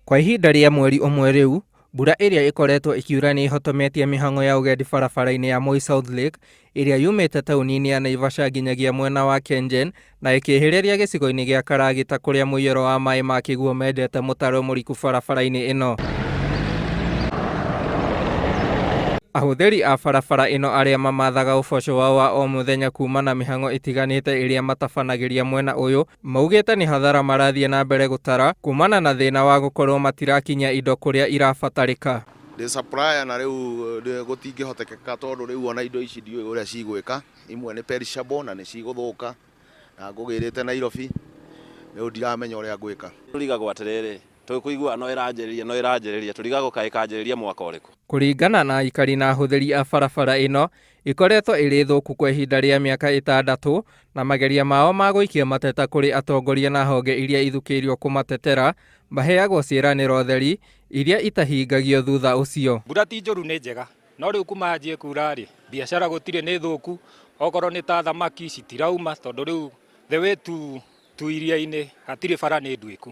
Kwa ihinda rĩa mweri ũmwe rĩu, mbura ĩrĩa ĩkoretwo ĩkiura nĩ ĩhotometie mĩhang'o ya ũgendi barabara-inĩ ya Moi South Lake ĩrĩa yumĩte taũni-inĩ ya Naivasha nginyagia mwena wa Kengen na ĩkĩhĩrĩria gĩcigo-inĩ gĩa Karagita kũrĩa mũiyũro wa maĩ ma kĩguũ mendete mũtaro mũriku barabara-inĩ ĩno. Ahũthĩri a barabara ĩno arĩa mamathaga ũboco wao wa o mũthenya kuma na mĩhang'o ĩtiganĩte ĩrĩa matabanagĩria mwena ũyũ maugĩte nĩ hathara marathiĩ na mbere gũtara kumana na thĩna wa gũkorwo matirakinyia indo kũrĩa irabatarĩka. Ndĩ supplier na rĩu gũtingĩhotekeka tondũ rĩu ona indo ici ndiũĩ ũrĩa cigwĩka, imwe nĩ perishable na nĩ cigũthũka na ngũgĩrĩte Nairobi, rĩu ndiramenya ũrĩa ngwĩka. Tũrigagwo atĩrĩrĩ, tũkũiguaga no ĩranjĩrĩria no ĩranjĩrĩria, tũrigagwo kaĩ ĩkanjĩrĩria mwaka ũrĩkũ? Kũringana na aikari na ahũthĩri a barabara ĩno, ĩkoretwo ĩrĩ thũku kwa ihinda rĩa mĩaka ĩtandatũ na mageria mao ma gũikia mateta kũrĩ atongoria na honge iria ithukĩirio kũmatetera maheagwo ciĩranĩro theri iria itahingagio thutha ũcio. Mbura ti njũru nĩ njega, no rĩu kuma yanjie kura rĩ, biacara gũtirĩ nĩ thũku, okorwo nĩ ta thamaki citirauma tondũ rĩu the way tu iria-inĩ hatirĩ bara nĩ nduĩku.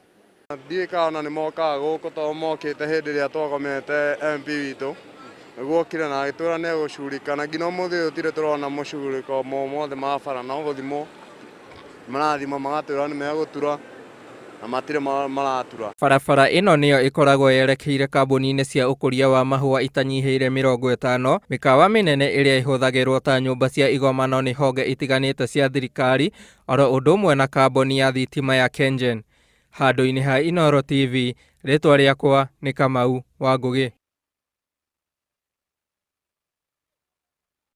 Ndiũĩ kana ona nĩ mokaga gũkũ tondũ mokĩte hĩndĩ ĩrĩa twagomete MP witũ nĩguo okire na agĩtwĩra nĩ egũcugurika na nginya ũmũthĩ ũyũ tũtirĩ tũrona mũcuguriko mothe ma bara no gũthimwo marathima magatwĩra nĩ megũtura na matirĩ maratura. Barabara ĩno nĩyo ĩkoragwo yerekeire kambuni-inĩ cia ũkũria wa mahũa itanyihĩire 50, mĩkawa mĩnene ĩrĩa ĩhũthagĩrwo ta nyũmba cia igomano nĩ honge itiganĩte cia thirikari oro ũndũ ũmwe na kambuni ya thitima ya Kengen. Handũ-inĩ ha Inooro TV, rĩtwa rĩakwa nĩ Kamau wa Ngũgĩ.